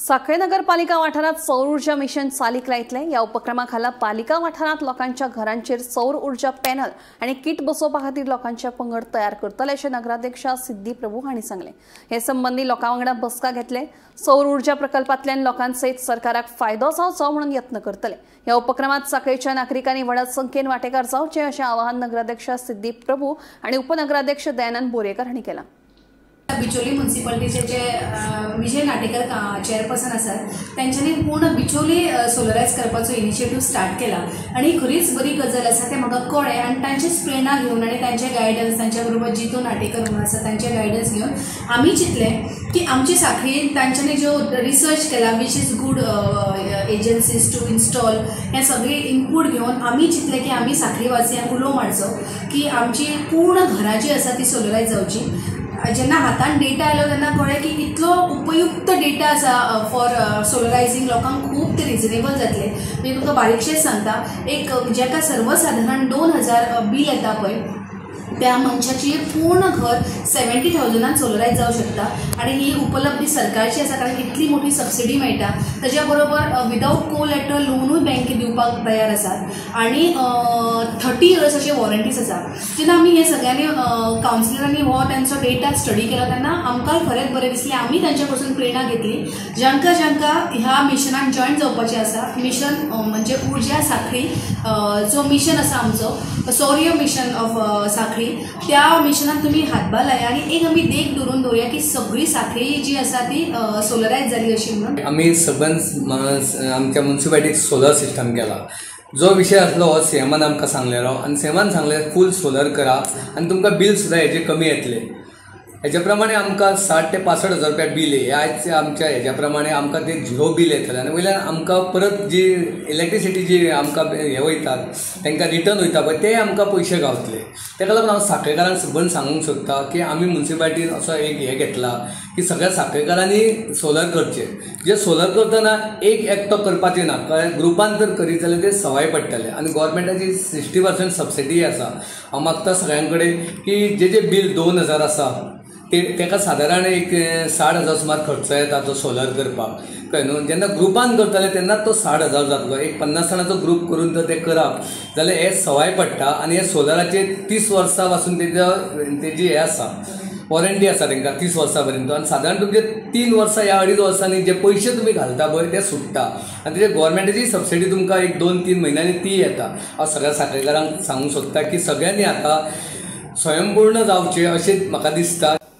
साखळे नगरपालिका वाठारात सौर ऊर्जा मिशन चालीक लायतले। ह्या उपक्रमा खाला पालिका वाठारात लोकांच्या घरांचेर सौर ऊर्जा पॅनल आनी किट बसोवपा खातीर लोकांचे पंगड तयार करतले अशें नगराध्यक्ष सिद्धी प्रभू हांणी सांगलें। हे संबंदी लोकां वांगडा बसका घेतले। सौर ऊर्जा प्रकल्पांतल्यान लोकांसयत सरकाराक फायदो जावचो म्हणून यत्न करतले। ह्या उपक्रमात साखळेच्या नागरिकांनी व्हडा संख्येन वांटेकार जावचे अशें आवाहन नगराध्यक्ष सिद्धी प्रभू आनी उपनगराध्यक्ष दयानंद बोरेकर हांणी केलां। बिचोली म्युनिसिपालिटीचे जे विजय नाटेकर चेअरपर्सन आसात तांच्यांनी पूर्ण बिचोली सोलरायज करपाचो इनिशिएटीव स्टार्ट केला आनी खरीच बरी गजाल आसा तें म्हाका कळ्ळें आनी तांचीच प्रेरणा घेवन आनी तांचे गायडन्स तांच्या बरोबर जितो नाटेकर म्हणून आसा तांचे गायडन्स घेवन आमी चिंतलें की आमची साखळी तांच्यांनी ज्यो रिसर्च केला which is good agencies to install हें सगळें इनपूट घेवन आमी चिंतलें की आमी साखळी वासियांक उलो मारचो की आमची पूर्ण घरां जी आसा ती सोलरायज जावची। जेन्ना हातान डेटा आयलो तेन्ना कळ्ळें की इतलो उपयुक्त डेटा आसा फॉर सोलरायझींग लोकांक खूब ते रिजनेबल जातले। म्हणजे तुमकां बारीकशेंच सांगता, एक जेका सर्वसाधारण 2000 बील येता पळय त्या मनशाची पूर्ण घर 70,000 सोलरायज जावं शकता आनी ही उपलब्धी सरकारची आसा कारण इतली मोठी सबसिडी मेळटा। ताच्या बरोबर विदावट कोलॅटरल लोनूय बँके दिवपाक तयार आसात आनी 30 इयर्स अशे वॉरंटीज आसा। जेन्ना आमी हे सगळ्यांनी कावन्सिलरांनी हो तांचो डेटा स्टडी केलो तेन्ना आमकां खरेंच बरें दिसलें। आमी तांच्या कडसून प्रेरणा घेतली। जांकां जांकां ह्या मिशनान जॉयन जावपाचें आसा, मिशन म्हणजे ऊर्जा साखळी जो मिशन आसा आमचो सौर्य मिशन ऑफ साखळी, त्या मिशनान तुमी हातभार लाया आनी एक आमी देख दवरून दवरुया की सगळी साखळी जी आसा ती सोलरायज जाली अशी म्हणून। आमी सबंद आमच्या म्युनिसिपालिटीक सोलर सिस्टम केला। जो विशय आसलो हो सीएमान आमकां सांगलेलो आनी सीएमान सांगलें फूल सोलर करा आनी तुमकां बील सुद्दां हेजे कमी येतलें। हेज्या प्रमाणे आमकां 60 ते 65 हजार रुपया बील हे आयज आमच्या हेज्या प्रमाणे आमकां ते झिरो बील येतलें आनी वयल्यान आमकां परत जी इलेक्ट्रिसिटी जी आमकां हे वयतात तांकां रिटर्न वयता पळय ते आमकां पयशे गावतले। ताका लागून हांव साखळेकारांक सबंद सांगूंक सोदता की आमी म्युनिसिपालिटीन असो एक हें घेतला की सगळ्या साखळेकारांनी सोलर करचें। जे सोलर करतना एक एकटो करपाचें ना, कळ्ळें, ग्रुपान जर करीत जाल्यार ते सवाय पडटले आनी गोवोरमेंटाची 60% सबसिडी आसा। हांव मागता सगळ्यां कडेन की जे जे बील 2000 आसा ते ताका सादारण एक 60,000 सुमार खर्च येता तो सोलर करपाक, कळ्ळें न्हू। जेन्ना ग्रुपान करतले तेन्नाच तो 60,000 जातलो। एक 50 जाणांचो ग्रूप करून जर ते करप जाल्यार हे सवाय पडटा आनी हे सोलराचे 30 वर्सां पासून तेजी हें आसा वॉरंटी आसा तांकां 30 वर्सां पर्यंत आनी सादारण तुमचे 3 वर्सां या 2.5 वर्सांनी जे पयशे तुमी घालता पळय ते सुट्टा आनी तेजे गोवोरमेंटाची सबसिडी तुमकां एक 2-3 म्हयन्यांनी ती येता। हांव सगळ्या साखळेकारांक सांगूंक सोदता की सगळ्यांनी आतां स्वयंपूर्ण जावचें अशें म्हाका दिसता।